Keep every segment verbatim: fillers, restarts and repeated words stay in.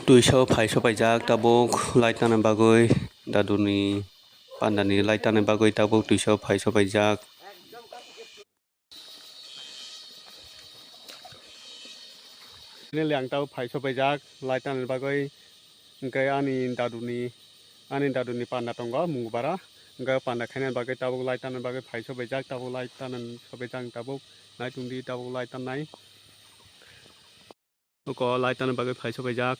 Twisa o phai sopaijak tabuk lai tana bagwi, daduni pandani lai tana bagwi tabuk twisa o phai sopaijak. Nini le ang tabuk phai sopaijak lai tana bagwi, hwnkhe ani daduni, ani daduni panda tongo Mungubara, hwnkhe panda khaina bagwi tabuk lai tana bagwi phai sopaijak, tabuk lai tana sopaijak tabuk, nai tongdi tabuk lai tanai. Oko lai tana bagwi phai sopaijak.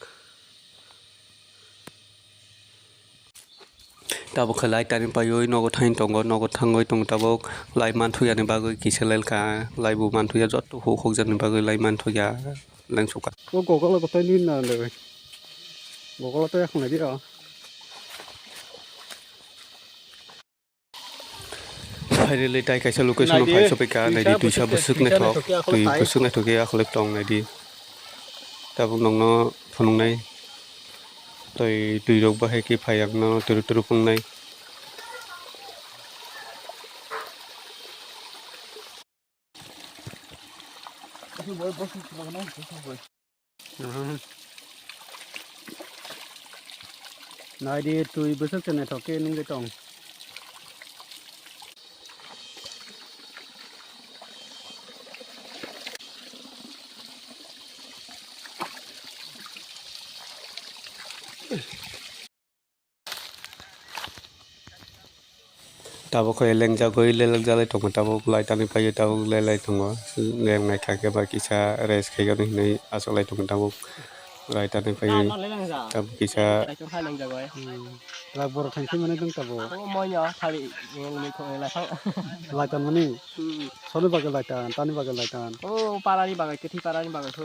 Tabuk khe lai tani paiwi nogo thain tongo, nogo thangwi tongo tabuk lai manthuya ni bagwi kisa lelkha, lai bo manthuya joto huk huk jani bagwi lai manthuya lengsukha. O gogolo bo tei nini na le. Gogolo tei akhwlai di o. Finally, tai kaisa location o phai sopaikha, naidi twisa bwswk naithok, twi bwswk naithok khe akhwlai tong naidi. Tabuk nokno phunuknai, twi, twi rok bahai khe phai ang no turu turu phunuknai. Naidi twi bwswk se naithok khe nungwi tong. Tabuk khe lengjagwi lelak jalai tongo, tabuk lai tani paiwi tabuk lelai tongo, leng naikha khe ba kisa rest khaikhe hinwi achaklai tongo tabuk lai tani paiwi tabuk kisa. Lak borok thangsi mani dong tabuk. Lai tanmani? Soni bagwi lai tan, tani bagwi lai tan? O parani bagwi, kwthwi parani bagwi kho.